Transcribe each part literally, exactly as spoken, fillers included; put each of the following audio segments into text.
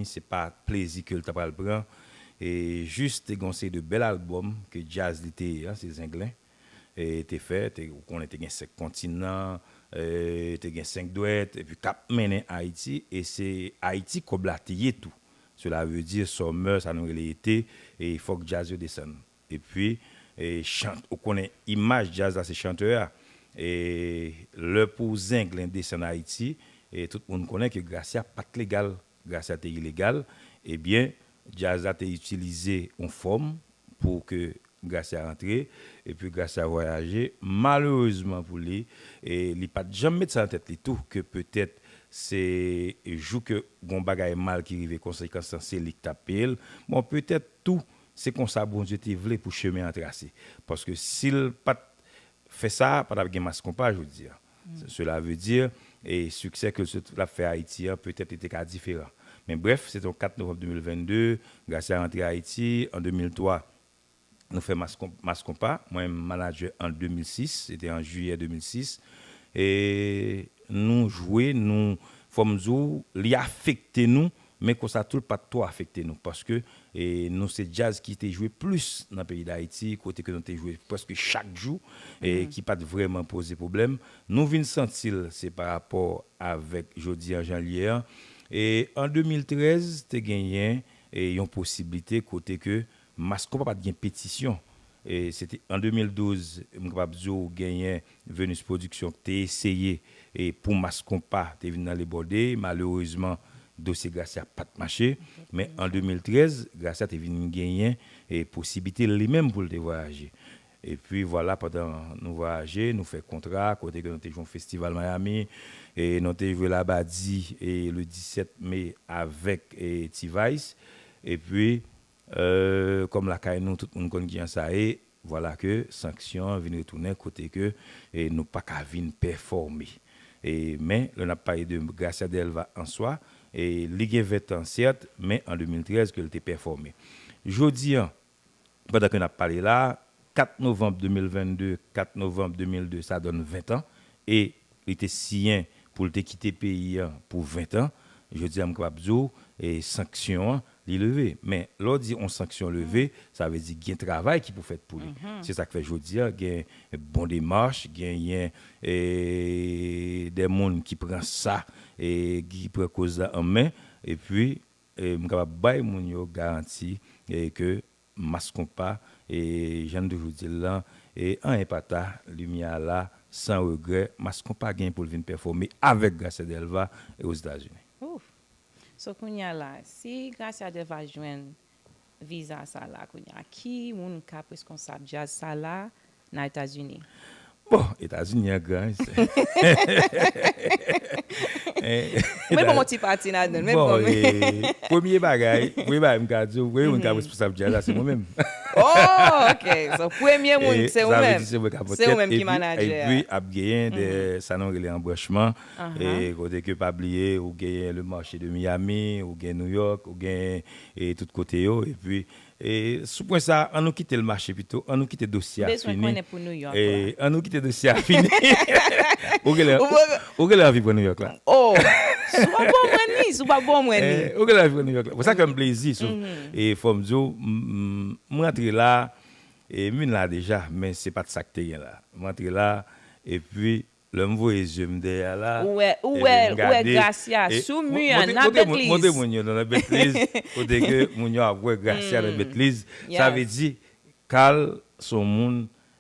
se pa plezi ke l ta pral pran. E jis te gen yon seri de bèl albòm ke djaz li te ye a, se Zenglen, e te fè, te, ou konnen te gen Senk Kontinan, e te gen Senk Dwèt, epi k ap mennen Ayiti, e se Ayiti kòb la te ye tou. Cela veut dire, Summer, sa nou rele ete, e fòk djaz yo desann. Epi, e, chant, ou konnen imaj djaz la se chantè a. E lè pou Zenglen desann Ayiti, e tout moun konnen ke Gracia pa t legal. Gracia te ilegal. Ebyen, djaz la te itilize yon fòm pou ke Gracia rantre, epi Gracia vwayaje. Malerezman pou li, e li pa t janm met sa nan tèt li tou, ke petèt se jou ke gon bagay mal ki rive, konsekans lan se li k t ap peye l. Bon, petèt tou, se konsa Bondye te vle pou chemen an trase. Paske si l pa t fè sa, pa t ap gen Mass Konpa jodi a. Cela veut dire, e siksè ke l sot, l ap fè Ayiti an, petèt li te ka diferan. Men brèf, se te yon kat novanm de mil vennde, Gracia rantre Ayiti, an de mil twa, nou fè Mass Konp-, Mass Konpa, mwen menm manadjè an de mil sis, se te an jiyè de mil sis. E nou jwe, nou, fò m di w, li afekte nou, men konsa tou l pa t twò afekte nou, paske, e, nou se djaz ki te jwe plis nan peyi Dayiti, kote ke nou te jwe prèske chak jou, e, ki pa t vrèman poze pwoblèm. Nou vin santi l, se pa rapò avèk jodi an jan l ye an. E an de mil trèz, te genyen, e, yon posiblite kote ke Mass Konpa pa t gen petisyon. E se te an de mil douz, m kapab di w genyen Venus Production ki te eseye, e pou Mass Konpa te vin nan Lebòde. Malerezman, dosye Gracia pa t mache. Men an de mil trèz, Gracia te vin genyen, e posiblite li menm pou l te vwayaje. Epi vwala, pandan nou vwayaje, nou fè kontra, kote ke nou te jwe yon festival Miami, e nou te jwe Labadi, e le disèt me avèk, e, T-Vice. Epi, e, kòm lakay nou, tout moun konn kijan sa ye, vwala ke sanksyon an vin retounen kote ke, e, nou pa ka vin pèfòme. E, men, lè n ap pale de Gracia Delva an swa, e, li gen ven tan, sèt, men an de mil trèz ke l te pèfòme. Jodi an, pandan ke n ap pale la, kat novanm de mil vennde, kat novanm de mil de, sa donn ven tan, e li te siyen pou l te kite peyi an pou ven tan. Jodi a, m kapab di w, e sanksyon an, li leve. Men, lè w di yon sanksyon leve, sa vle di gen travay ki pou fèt pou li. Se sa k fè jodi a, gen bon demach, genyen, e, de moun ki pran sa, e ki pran koz la an men, epi, e, m kapab bay moun yo garanti, e, ke Mass Konpa, e jan n toujou di l lan, e anyen pa ta, limyè a la, san regrè, Mass Konpa gen pou l vin pèfòme avèk Gracia Delva e Ozetazini. Ouf. So, kounye a la, si Gracia Delva jwenn viza sa la, kounye a, ki moun k ap reskonsab djaz sa la nan Etazini? Bon, Etazini an gran, wi, se. Men bon, yon ti pati ladan l, men bon, bon, men. E, premye bagay, premye bagay m ka di w, premye moun k ap responsab djaz la, se mwen menm. Oh, ok. So, premye moun, e, se ou menm. Sa vle di se mwen k ap pran tèt, epi, epi ap genyen de, sa nou rele anbranchman, e, kote ke pa bliye, ou genyen le marché de Miami, ou gen New York, ou gen, e, tout kote yo, epi E, sou pwen sa, an nou kite l mache pito, an nou kite dosye a fini. M bezwen konnen pou New York la. E, an nou kite dosye a fini. Ou genlè, ou genlè anvi pran New York la. Oh, si w pa bon mwen ni, si w pa bon mwen ni. E, ou genlè anvi pran New York la. Bon, sa fè m plezi, sou, e, fò m di w, m, m, m rantre la, e, m vin la deja, men se pa t sa k te gen la. M rantre la, epi, lè m voye zye m dèyè la, ou wè, ou wè, ou wè Gracia sou mi an, nan Betliz. Montre moun yo nan Betliz, kote ke moun yo ap wè Gracia nan Betliz. Sa vle di, Carl se yon moun,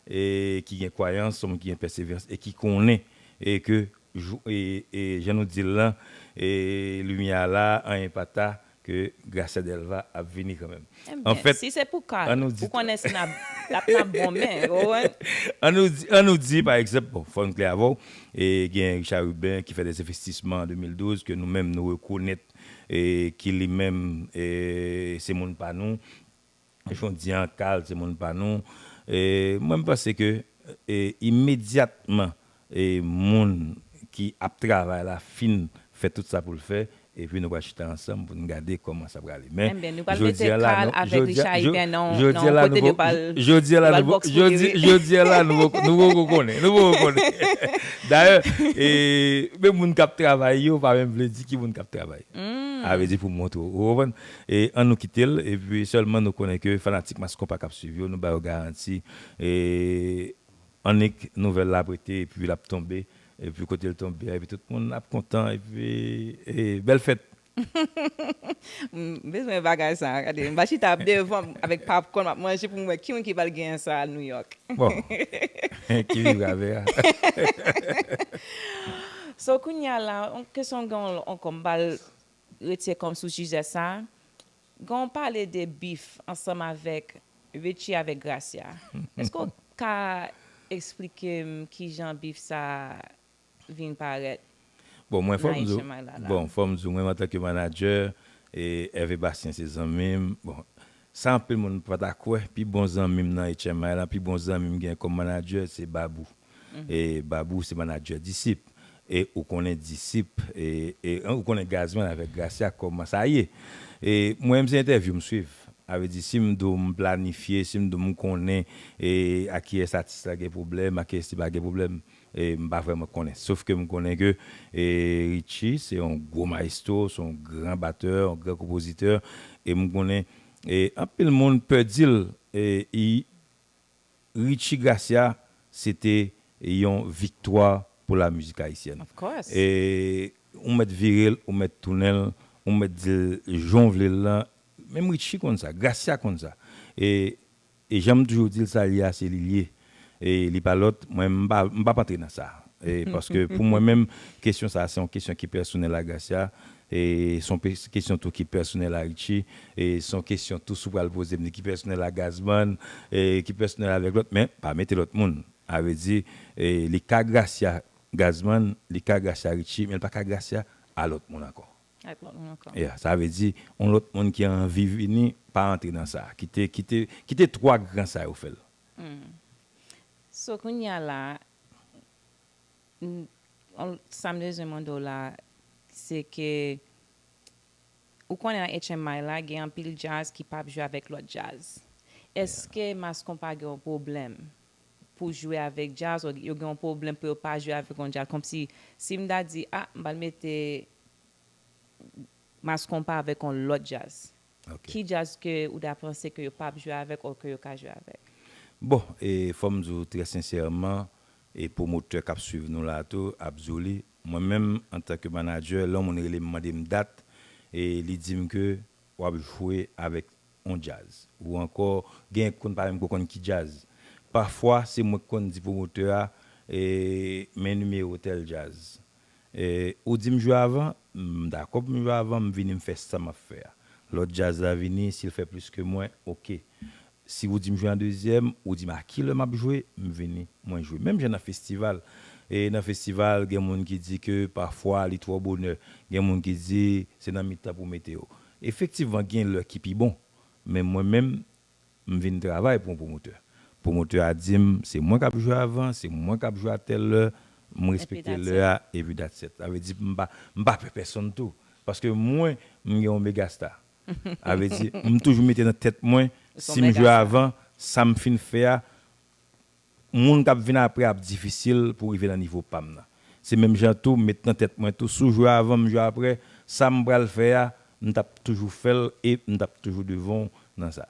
e, ki gen kwayans, se yon moun ki gen pèseverans e ki konnen, e ke jou, e, e, jan nou di l lan, e, limyè a la, anyen pa ta, ke Gracia Delva ap vini kanmenm. Anfèt, si se pou Carl, ou konnen se nan, l ap nan bon men, ou konprann? An nou di, an nou di, pa egzanp, bon, fò n klè avè w, e gen Richard Rubin ki fè de envestisman an de mil douz, ke nou menm nou rekonèt, e ki li menm, e se moun pa nou. Jodi an, Carl se moun pa nou. E mwen, m panse ke, e, imedyatman, e, moun ki ap travay la fin fè tout sa pou l fè, epi nou pral chita ansanm pou n gade kòman sa prale. Men, jodi an la, nou, jodi an, jodi an la, nou poko, jodi an la, nou poko, jodi an la, nou poko, nou poko konnen, nou poko konnen. Dayè, e, men moun k ap travay yo, pa menm vle di ki moun k ap travay. A vle di pou montre w, ou konprann? E ann nou kite l, epi sèlman nou konnen ke fanatik Mass Konpa k ap swiv yo, nou ba yo garanti, e annik nouvèl la ap rete, epi l ap tonbe, epi kote l tonbe a, epi tout moun ap kontan, epi e bèl fèt. M bezwen bagay sa, gade, m va chita ap devan avèk popcorn, m ap manje pou m wè ki moun ki pral genyen sa a New York. Bon, ki viv avè a. So, kounye a la, yon kesyon gen yon, ankò, m pral retire kò m sou sijè sa a. Gen yon pale de bif ansanm avèk Richie avèk Gracia. Èske w ka eksplike m kijan bif sa a vin parèt Bon, mwen fò nan m di w, H M I la la? Bon, fò m di w, mwen antanke manadjè, e Hervé Bastien se zanmi m. Bon, sa anpil moun pa ta kwè, pi bon zanmi m nan H M I la, pi bon zanmi m gen kòm manadjè, se Babou. E Babou se manadjè Disip. E ou konnen Disip, e, e ou konnen Gazman avèk Gracia kòman sa ye. E mwen menm se entèvyou m swiv. A vle di, si m di w m planifye, si m di w m konnen e a kiyès atis la gen pwoblèm, a kiyès li pa gen pwoblèm, e m pa vrèman konnen. Sof ke m konnen ke e Richie se yon gwo maestro, se yon gran batè, yon gran konpozitè. E m konnen e anpil moun pè di l, e i Richie Gracia, se te yon viktwa pou la mizik ayisyèn. Of course. E ou mèt vire l, ou mèt tounen l, ou mèt di l jan w vle l lan. Menm Richie konn sa, Gracia konn sa. E, e jan m toujou di l, sa l ye a, se li l ye. E li pa lòt, mwen m pa, m p ap antre nan sa. E paske pou mwen menm, kesyon sa a, se yon kesyon ki pèsonèl a Gracia. E se yon pe- kesyon tou ki pèsonèl a Richie. E se yon kesyon tou si w pral poze m li ki pèsonèl a Gazman, e ki pèsonèl avèk lòt, men pa mete lòt moun. A vle di, e li ka Gracia Gazman, li ka Gracia Richie, men li pa ka Gracia a lòt moun ankò. Ak lòt moun ankò. Yeah, sa vle di, yon lòt moun ki anvi vini, pa antre nan sa. Kite, kite, kite twa gran sa yo fè l. So, kounye a la, n- on- sa m bezwen mande w la, se ke ou konnen nan H M I la, gen anpil djaz ki p ap jwe avèk lòt djaz. Èske Mass Konpa gen yon pwoblèm pou jwe avèk djaz, ou yo gen yon pwoblèm pou yo pa jwe avèk yon djaz? Kòmsi, si m ta di, a, m pral mete Mass Konpa avèk yon lòt djaz, Ok. Ki djaz ke ou ta panse ke yo p ap jwe avèk ou ke yo ka jwe avèk? Bon, e fò m di w trè sensèman, e pwomotè k ap swiv nou la tou ap di w li. Mwen menm, antanke manadjè, lè yon moun rele m mande m dat, e li di m ke w ap jwe avèk yon djaz. Ou ankò, gen konn pa menm ko konn ki djaz. Pafwa, se mwen k konn di pwomotè a, e men nimewo tèl djaz. E, ou di m jwe avan, m dakò pou m jwe avan, m vini m fè sa m ap fè a. Lòt djaz la vini, si l fè plis ke mwen, oke. Si ou di m jwe an dezyèm, ou di m a kilè m ap jwe, m vini, mwen jwe. Menm jan nan festival. E nan festival, gen moun ki di ke pafwa li twò bonè. Gen moun ki di se nan mitan pou mete yo. Efektivman, gen lè ki pi bon. Men mwen menm, m vin travay pou yon pwomotè. Pwomotè a di m, se mwen k ap jwe avan, se mwen k ap jwe a tèl lè, m respekte lè a, epi that's it. Sa vle di, m pa, m pa pè pèsonn tou. Paske mwen, m gen yon mega star. Sa vle di, m toujou mete nan tèt mwen, si m jwe avan, sa m fin fè a, moun k ap vin apre ap difisil pou rive nan nivo pa m nan. Se menm jan tou, m met nan tèt mwen tou, si w jwe avan m, jwe apre, sa m pral fè a, m t ap toujou fè l e m t ap toujou devan w nan sa.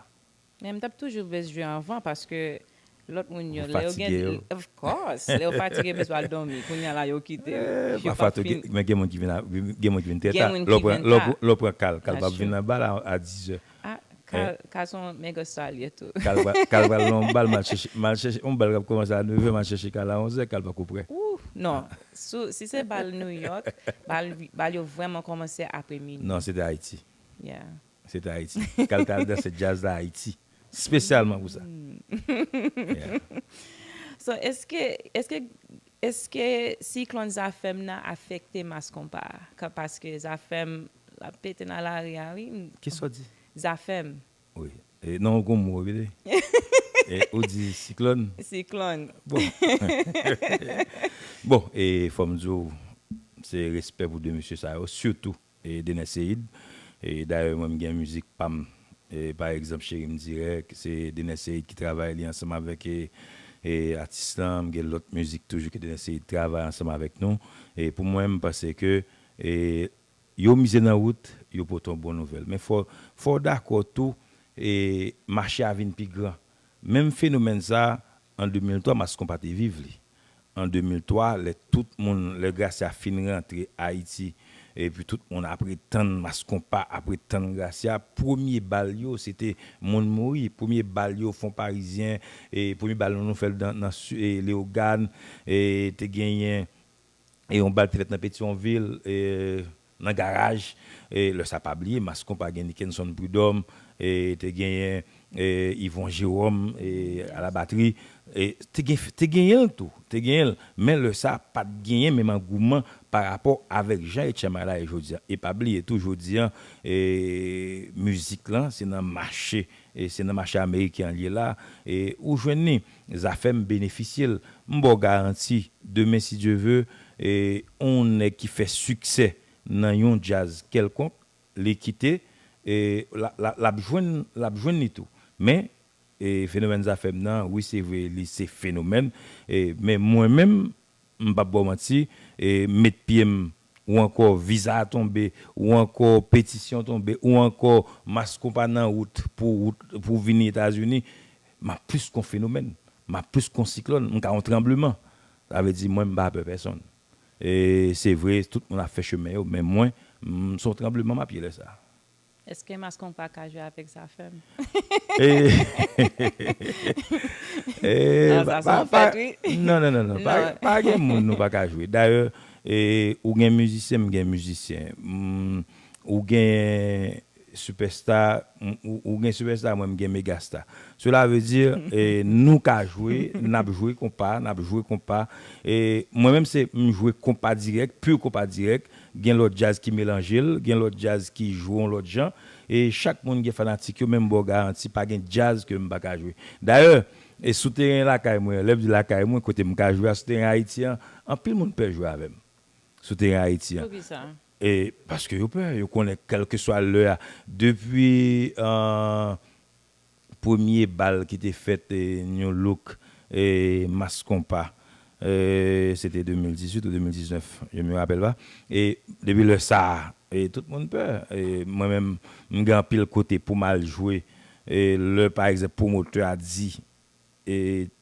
Men m t ap toujou vle jwe anvan paske lòt moun yo, lè yo gen, of course, lè yo fatige, bezwen al dòmi. Kounye a la, yo kite. Pafwa tou, men gen moun ki vin, gen moun ki vin trè ta. Lè w pran Kal, Kal p ap vin nan bal a, a diz è. Ah, Kal, Kal se yon mega star li ye tou. Kal pral, Kal pral nan yon bal, m al chèche, m al chèche yon bal k ap kòmanse a nèv è, m al chèche Kal a onz è, Kal pako prè. Ou, non. Si se bal New York, bal, bal yo vrèman kòmanse apre midi. Non, se te Ayiti. Yeah. Se te Ayiti. Kal t al danse djaz la Ayiti. Espesyalman pou sa. So, èske, èske, èske siklòn Zafèm nan afekte Mass Konpa? Paske Zafèm la pete nan lari a, wi. Kisa w di? Zafèm. Wi. E, non, ou gon mo, repete. E, ou di siklòn? Siklòn. Bon. Bon, e fò m di w, se respè pou de mesye sa yo, sitou e Dener Ceïd. E dayè, mwen, m gen mizik pa m. E pa egzanp, Cheri m Dirèk, se Dener Ceïd ki travay li ansanm avèk e, e atis lan. M gen lòt mizik toujou ke Dener Ceïd travay ansanm avèk nou. E pou mwen, m panse ke e yo mize nan wout, yo pote yon bon nouvèl. Men fò, fò w dakò tou, e, mache a vin pi gran. Menm fenomèn sa, an de mil twa, Mass Konpa te viv li. An de mil twa, lè tout moun, lè Gracia fin rantre Ayiti, epi tout moun ap ret tann Mass Konpa, ap ret tann Gracia, premye bal yo, se te moun mouri. Premye bal yo, Fon Parizyen, e premye bal nou, nou fè l nan, nan si-, e, Leyogàn, e te genyen e yon bal te fèt nan Petyonvil, e, nan garaj, e, lè sa pa bliye, Mass Konpa gen Nickenson Prud'homme, e, te genyen, e, Yvon Jérôme, e, a la batri, e, te gen, te genyen l tou, te genyen l, men lè sa pa t genyen menm angouman pa rapò avèk jan Etchan May la ye jodi a. E pa bliye tou, jodi a, e, mizik lan, se nan mache, e se nan mache ameriken an l ye la, e ou jwenn li, Zafèm benefisye l. M ba w garanti, demen, si Dye ve, e, yon nèg ki fè siksè nan yon djaz kèlkonk, li kite, e, l a, l a, l ap jwenn, l ap jwenn li tou. Men, e, fenomèn Zafèm nan, wi, se vre, li se fenomèn, e, men mwen menm, m p ap ba w manti, e, met pye m, ou ankò viza a tonbe, ou ankò petisyon tonbe, ou ankò Mass Konpa nan wout pou wout, pou vini Etazini, m ap plis kon fenomèn, m ap plis kon siklòn, m ka yon tranbleman. Sa vle di, mwen, m pa pè pèsonn. E se vre, tout moun ap fè chemen yo, men mwen, m se yon tranbleman m ap ye lè sa. Èske Mass Konpa ka jwe avèk Zafèm? E, e, Non, pa, sa se pa, yon pa, fèt, wi. Non, non, non, non, pa, Non. pa gen moun nou pa ka jwe. Dayè, e, ou gen mizisyen, m gen mizisyen. M, ou gen sipèsta, m, ou, ou gen sipèsta, mwen, m gen megasta. Sela vle di, e, nou ka jwe, n ap jwe konpa, n ap jwe konpa. E mwen menm, se m jwe konpa dirèk, pi konpa dirèk. Gen lòt djaz ki melanje l, gen lòt djaz ki jwe yon lòt jan. E chak moun gen fanatik yo, men m ba w garanti, pa gen djaz ke m pa ka jwe. Dayè, e sou teren lakay mwen, lè m di lakay mwen, kote m ka jwe a, sou teren Ayiti an, anpil moun pè jwe avè m. Sou teren Ayiti an. Poukisa? E paske yo pè, yo konnen kèlkeswa lè a. Depi, euh, premye bal ki te fèt, e, New Look, e, Mass Konpa, e, se te de mil dizuit ou de mil diznèf, je me rappelle pas. E depi lè sa a, e, tout moun pè. E mwen menm, m gen anpil kote pou m al jwe. E lè, pa egzanp, pwomotè a di, e,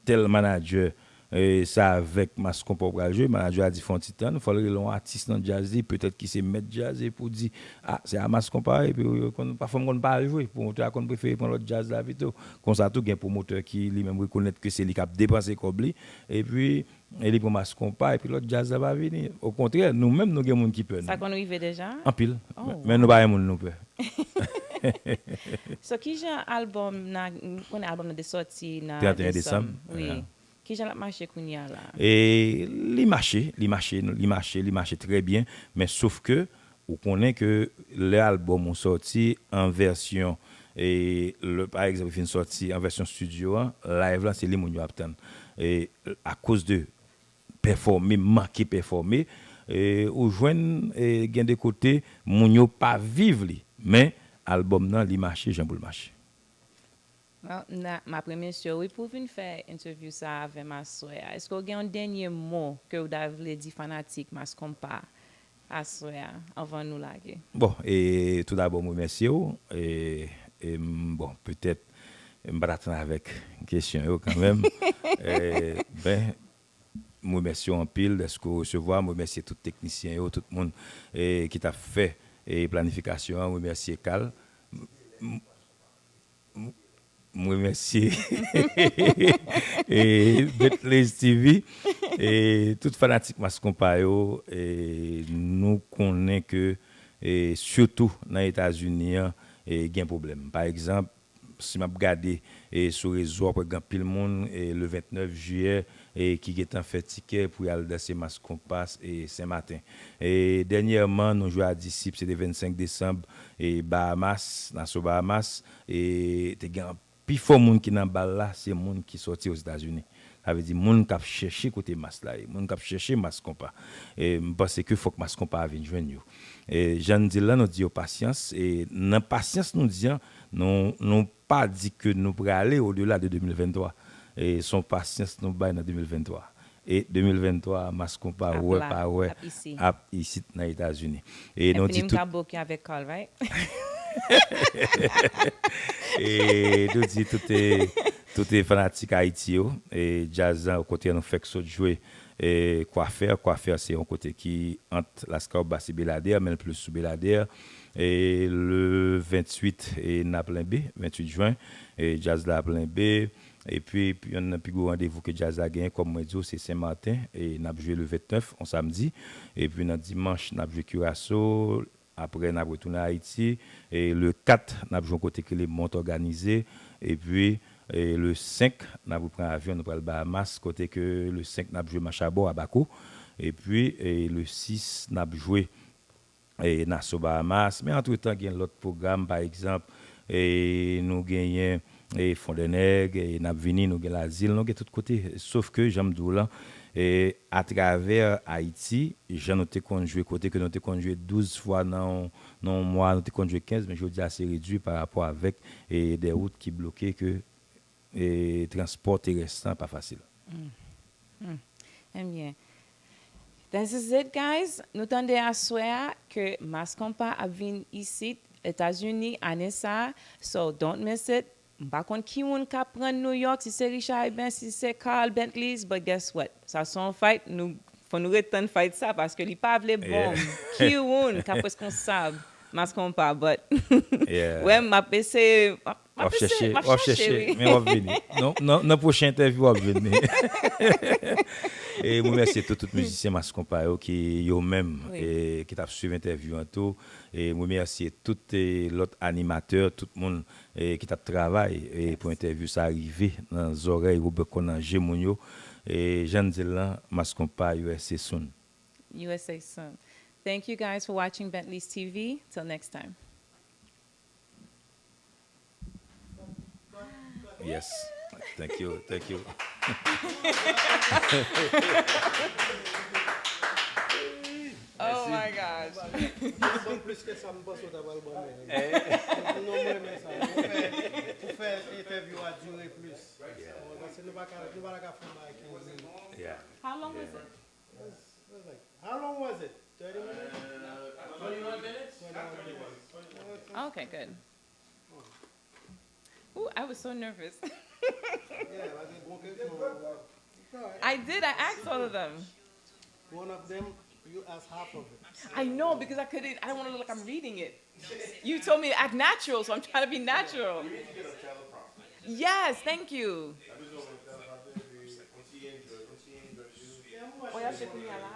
tèl manadjè, e, se avèk Mass Konpa w pral jwe, manadjè a di fè yon ti tann, fò l rele yon atis nan djaz li, petèt ki se mèt djaz, epi w di, a, se a Mass Konpa, epi w konn, pafwa m konn pa al jwe, pwomotè a konn prefere pran lòt djaz la pito. Konsa tou, gen pwomotè ki li menm rekonèt ke se li k ap depanse kòb li, epi, e li pran Mass Konpa, epi lòt djaz la pa vini. Okontrè, nou menm, nou gen moun ki pè nou. Sa konn rive deja? Anpil. Oh, Men, men nou pa gen moun nou pè. So, kijan albòm nan, m konnen albòm nan te sòti nan trannteyen desanm, desanm. Wi. Yeah. Kijan l ap mache kounye a la? E li mache, li mache, li mache, li mache trè byen, men sof ke ou konnen ke lè albòm ou sòti an vèsyon, e lè, pa egzanp, li fin sòti an vèsyon estidyo an, live lan, se li moun yo ap tann. E akoz de pèfòme, manke pèfòme, e ou jwenn, e gen de kote, moun yo pa viv li, men albòm nan, li mache jan pou l mache. Bon, na, m ap remèsye w, wi, pou w vin fè entèvyou sa avè m aswè a. Èske w gen yon dènye mo ke w ta vle di fanatik Mass Konpa aswè a, anvan nou lage? Bon, e toudabò, m remèsye w. E, e m, bon, petèt, m pa t atann avèk kesyon yo kanmenm. E, ben, m remèsye w anpil dèske w resevwa. M remèsye tout teknisyen yo, tout moun, e, ki t ap fè, e, planifikasyon an. M remèsye Kal. M, m, m remèsye, e, Betlaze T V, e, tout fanatik Mass Konpa yo, e, nou konnen ke, e, sitou nan Etazini an, e, gen pwoblèm. Pa egzanp, si m ap gade, e, sou rezo, w ap wè gen anpil moun, e, le ventnèf jiyè, e, ki gentan fè tikè pou y al danse Mass Konpa, e, Senmaten. E, dènyèman, nou jwe a Disip, se te vennsenk desanm, e, Bahamas, Nassau, Bahamas, e, te gen pifò moun ki nan bal la, se moun ki sòti Ozetazini. Sa vle di moun k ap chèche kote Mass la ye, moun k ap chèche Mass Konpa. E m panse ke fòk Mass Konpa a vin jwenn yo. E jan n di l lan, nou di yo pasyans. E nan pasyans nou di an, nou, nou pa di ke nou prale odela de de mil venntwa. E se yon pasyans nou bay nan de mil venntwa. E de mil venntwa a, Mass Konpa, wè pa wè, ap isit nan Etazini. E nou di tout. Fini m ka book avèk Carl, right? E nou di tout, e, tout, e, fanatik Ayiti yo, e djaz la, kote nou fèk sot jwe, e Kwafè. Kwafè se yon kote ki ant Lascaubasse e Beladè, men l plis sou Beladè. E le venntuit, e n ap lenbe, venntuit jen, e djaz la ap lenbe. Epi, youn nan pi gwo randevou ke djaz la genyen, kòm mwen di w, se Sen Maten, e n ap jwe le vennèf, on samdi. Epi nan dimanch, n ap jwe Curaçao. Apre, n ap retounen Ayiti. E le kat, n ap jwe yon kote ki rele Mont Organisé. Epi, e le senk, n ap reprann avyon, nou pral Bahamas, kote ke le senk, n ap jwe Machabò, Abaco. Epi, e le sis, n ap jwe e, Nassau, Bahamas. Men antretan, gen lòt pwogram, pa egzanp, e, nou genyen, e, Fondènèg, e, n ap vini, nou gen Lazil, nou gen tout kote. Sof ke, jan m di w lan, e, atravè Ayiti, jan nou te konn jwe, kote ke nou te konn jwe douz fwa nan, nan yon mwa, nou te konn jwe kenz, men jodi a se redui pa rapò avèk, e, de wout ki bloke, ke e transpò terès lan pa fasil. Ebyen, this is it, guys. Nou tande aswè a ke Mass Konpa ap vin isit, Etazini, ane sa a. So, don't miss it. M pa konn ki moun k ap pran New York, si se Richard Eben, si se Carl Bentleys, but guess what? Sa se yon fight, nou, fò nou ret tann fight sa, paske li pa vle ban m ki moun k ap reskonsab Mass Konpa, but wè, m ap eseye, m ap, m ap eseye, m ap chache, wi. Men w ap vini. Non, nan, nan pwochen entèvyou, w ap vini. E m remèsye tout, tout mizisyen Mass Konpa yo ki yo menm, e, ki t ap swiv entèvyou an tou. E m remèsye tout, e, lòt animatè, tout moun, e, ki t ap travay, e, pou entèvyou sa rive nan zòrèy Robert Konan, je moun yo. E jan n di l lan, Mass Konpa, U S A soon. U S A soon. Thank you guys for watching Bentley's T V. Till next time. Yes. Thank you. Thank you. Oh my gosh. Bon, plis ke sa, m panse w ta pral ban mwen. Non, mwen renmen sa. Pou fè, pou fè entèvyou a dire plis. Paske nou pa ka, nou pa ta ka fè yon bagay kenz minit. Yeah. How long was it? It was like, how long was it? Thirty minutes? Uh, twenty-one minutes? Twenty-one minutes. Okay, good. Ooh, I was so nervous. Yeah, like a bon question. It's all right. I did. I asked all of them. One of them, you asked half of it. I know, because I couldn't, I don't wanna look like I'm reading it. You told me to act natural, so I'm trying to be natural. Yes, thank you. Ou y ap jwe kounye a la?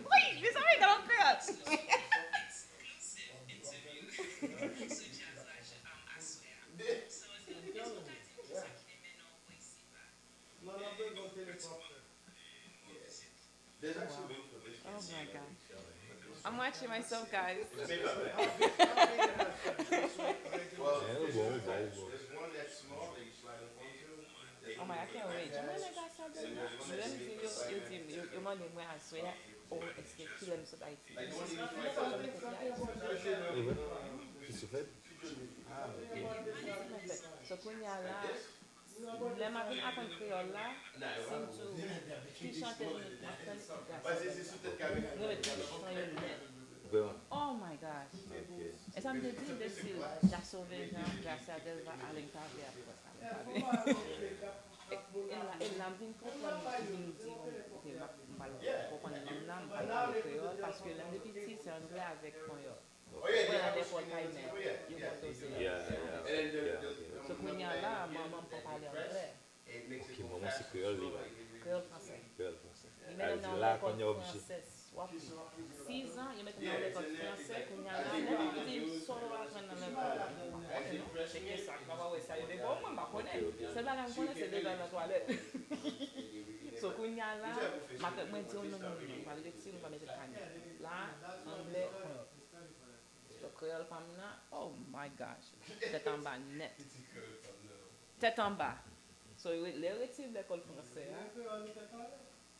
Wi, mezanmi, gade yon kreyòl. Oh my God. I'm watching myself, guys. Oh my, I can't wait. Jan mwen nèg a sa deja. Lè m di yo, yo di m, yo, yo mande mwen aswè a, oh, èske kilè m sot Ayiti? So, kounye a la, lè m ap vin aprann kreyòl la, si m di w ki chante m ap tann, Gracia Delva. Mwen renmen tout chan yo nèt. Oh my gosh. E sa m te di, m te di l, Gracia Delva, Alain Cavé, apre sa, Alain Cavé. E, e la, e la m vin konprann, m vin di, ok, m ap, m pral konprann lanng nan, m pral pale kreyòl, paske lè m te piti, se anglè avèk panyòl. Mwen al lekòl Kaymen, yo konn tou se. So, kounye a la, manman m pa pale anglè. Ok, manman se kreyòl li bay. Kreyòl fransè. Kreyòl fransè. Li mete m nan yon lekòl fransè, w ap ri. Sizan, yo mete m nan yon lekòl fransè, kounye a la, lè m di m sa w aprann nan lekòl la, m pa konnen non. Se ke sa, m pa wè sa, yo te ba w mwen, m pa konnen. Sèl bagay m konnen, se leve al nan twalèt. So, kounye a la, matant mwen di, oh, non, non, non, non, pa retire, nou pa mete kanèl. La, anglè, kreyòl. So, kreyòl pa m nan, oh my gosh, tèt anba nèt. Tèt anba. So, yo, lè yo retire m lekòl fransè a.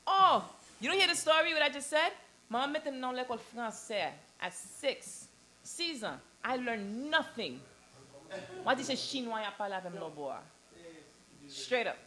Oh, you don't hear the story, what I just said? Manman mete m nan lekòl fransè at six, sizan. I learned nothing. M a di se chinwa y ap pale avè m lòbò a. Straight up.